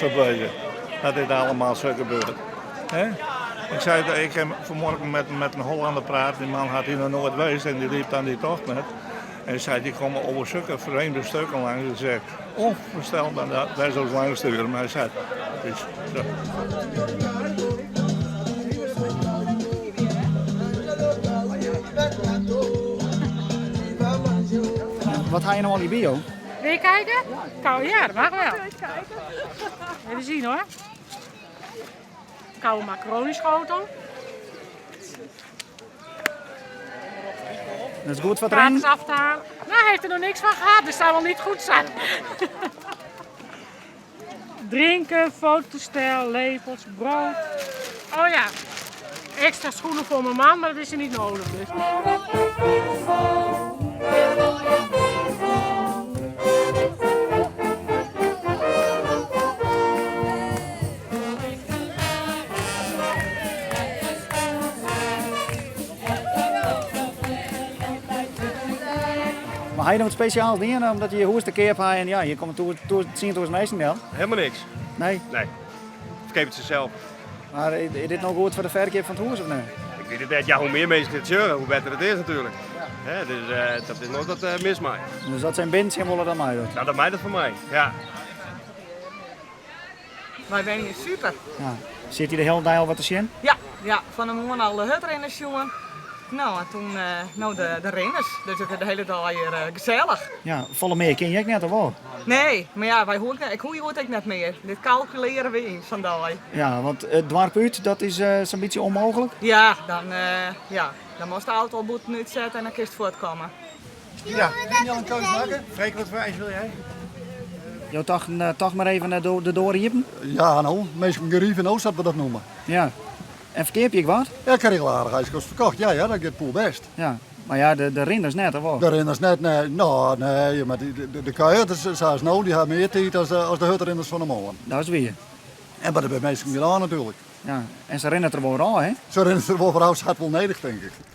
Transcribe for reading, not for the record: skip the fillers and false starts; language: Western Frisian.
op wêze dat dit allemaal zo gebeurt. Hè? Ik zei, ik heb vanmorgen met een Hollander praat, die man had hier nog nooit geweest en die liep dan die tocht met. En hij zei, die komen over zulke vreemde stukken langs. Ik zei, onvoorstelbaar dat wij zo lang sturen. Maar hij zei, het is zo. Wat ha je no al by jo? Wil je kijken? Ja, dat mag wel. Even zien hoor. Koude macaroni schotel. Dat is goed foar it rinnen? Gratis af te halen. Nou, hij heeft er nog niks van gehad, dus zou wel niet goed zijn. Drinken, fotostel, lepels, brood. Oh ja, extra schoenen voor mijn man, maar dat is er niet nodig. Dus. Maar ha je noch wat spesjaals dien omdat je je hûs te keap ha en ja, hjir komme 10.000 minsken del? Helemaal niks. Nee? Nee. Ferkeapet sichsels. Mar is dit no goed foar de ferkeap fan it hûs of net? Ik wit it net. Ja, hoe mear minsken it sjogge, hoe better it is natuerlik. dus uh, dat is noait wat uh, mis mei. Dus as se him binnen sjen wolle, dan mei dat? Nou, dan mei dat fan my, ja. Wy wenje super. Ja. Sit je de hiele dei al wat te sjen? Ja, ja, fan 'e moarn al de hurdrinners sjoen. No, en toen uh, no de, de rinners. Dus it is de hiele dei hjir uh, gesellich. Ja, folle mear kin je ek net, of wol? Nee, mar ja, wy hoege, ik hoech hjoed ek net mear. Dit kalkulearje we yn sa'n dei. Ja, want it doarp út, dat is uh, sa'n bytsje ûnmooglik? Ja, dan, ja, dan moatst de auto al bûten útsette en dan kinst fuortkomme. Ja, kin je al in keus makke? Freek, wat foar ijs wil jij? Jo tochten eh, toch mar even eh, de doar iepen? Ja, no, minsken gerive no, sa't we dat noeme. Ja. En ferkeapje ek wat? Ja, ik ha al aardich ijskes ferkocht. Ja, ja, dat giet poerbêst. Ja. Mar ja, de, de rinners net, of wol? De rinners net, nee. No, nee, mar de, de, de kuierders, sa as no, dy ha mear tiid as de, as de hurdrinners fan 'e moarn. Dat is wier. En mar der binne minsken genôch natuerlik. Ja. En se rinne der wol ôf, hè? Se rinne der wol foar ôf, se ha it wol nedich, tink ik.